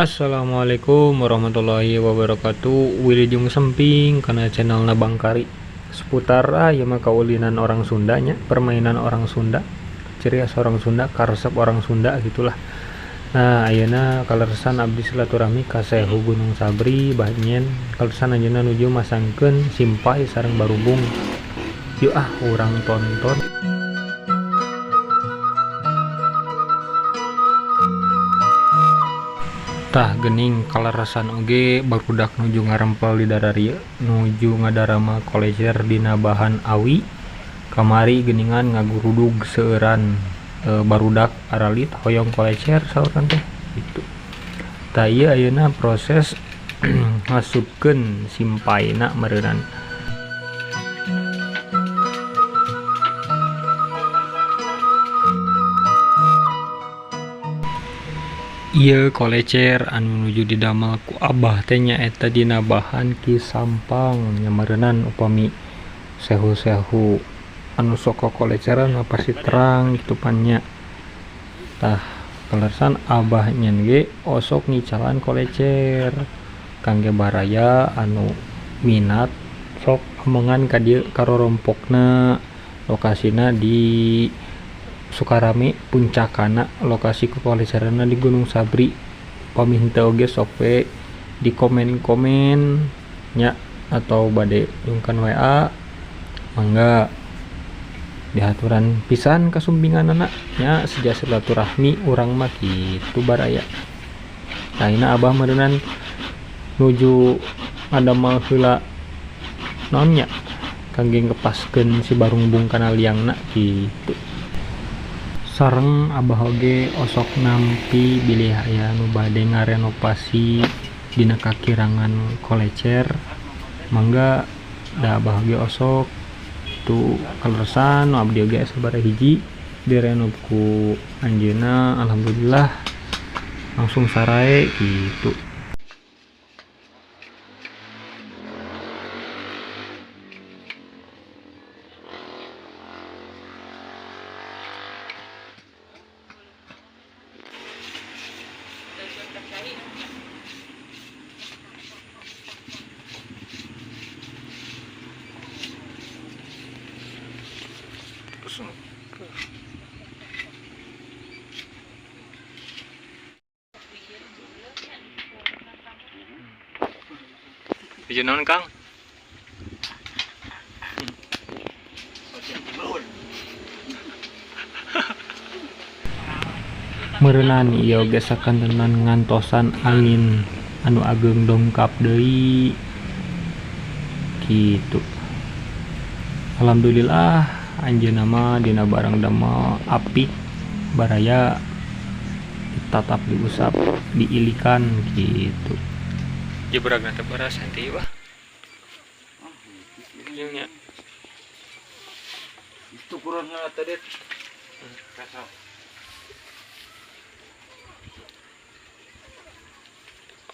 Assalamualaikum warahmatullahi wabarakatuh. Wilujeng semping kana channelna Bangkari. Seputar ieu mah kaulinan orang Sundanya, permainan orang Sunda, ciri khas orang Sunda, karesep orang Sunda gitulah. Nah, ayeuna kaleresan abdi silaturahmi ka Sehu Gunung Sabri Banyen. Kaleresan anjeunna nuju masangkeun simpai sareng barubung. Yuk ah urang tonton. Tah gening kaleresan oge barudak nuju ngarempel di dararieu nuju ngadarama kolecer dina bahan awi. Kamari geningan ngagurudug seueuran barudak aralit hoyong kolecer saurna teh gitu. Tah ieu ayeuna proses ngasupkeun simpaina meureunnan. Ieu kolecer anu nuju didamel ku abah teh nyaeta dina bahan ki sampang nya meureunnan upami sehu-sehu anu sok kokoleceran mah pasti terang kitu pan nya. Tah kaleresan abah nyen ge osok ngicalan kolecer kangge baraya anu minat sok omongan ka dieu karorompokna, lokasina di Sukarame puncakana, lokasi kokoleceranna di Gunung Sabri. Pami henteu oge sok we di komen-komen nya atau bade nyungkan WA mangga dihaturan pisan kasumpinganana nya, seja silaturahmi urang mah kitu baraya. Nah ayeuna abah meureunnan nuju ngadamel heula naon nya kangge ngepaskeun si barungbung kana liangna kitu. Sareng abah oge osok nampi bilih aya nu bade ngarenovasi dina kakirangan kolecer mangga da abah oge osok tu kaleresan nu abdi oge sabaraha hiji direnov ku anjeunna, alhamdulillah langsung sarae kitu. Biju naon, Kang? Meureunan ieu oge sakantenan ngantosan angin anu ageung dongkap deui kitu. Alhamdulillah anjeunna mah dina barang damel apik baraya tetap diusap diilikan gitu. Jebragna teh beras henteu bah. Ieu nya. Itu kurangna tadi.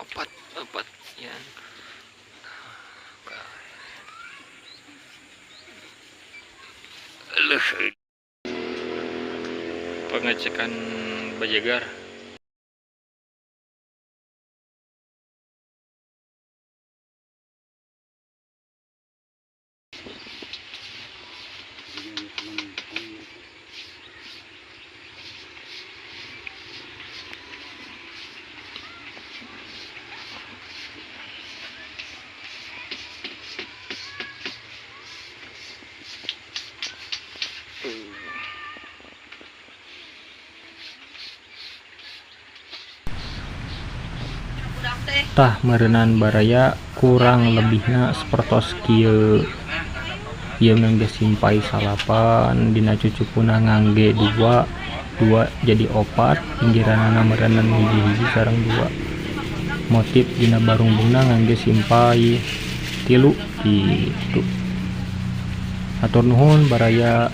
Opat, opat ya. Leuh. Pengecekan bajagar. Tah meureunan baraya kurang lebihna sapertos kieu. Ieu ngangge simpai salapan dina cucupuna ngangge dua, dua jadi opat, pinggiranana meureunan hiji-hiji sareng dua. Motif dina barungbungna ngangge simpai tilu kitu. Hatur nuhun baraya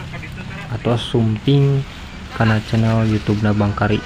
atos sumping kana channel YouTube na Bangkari.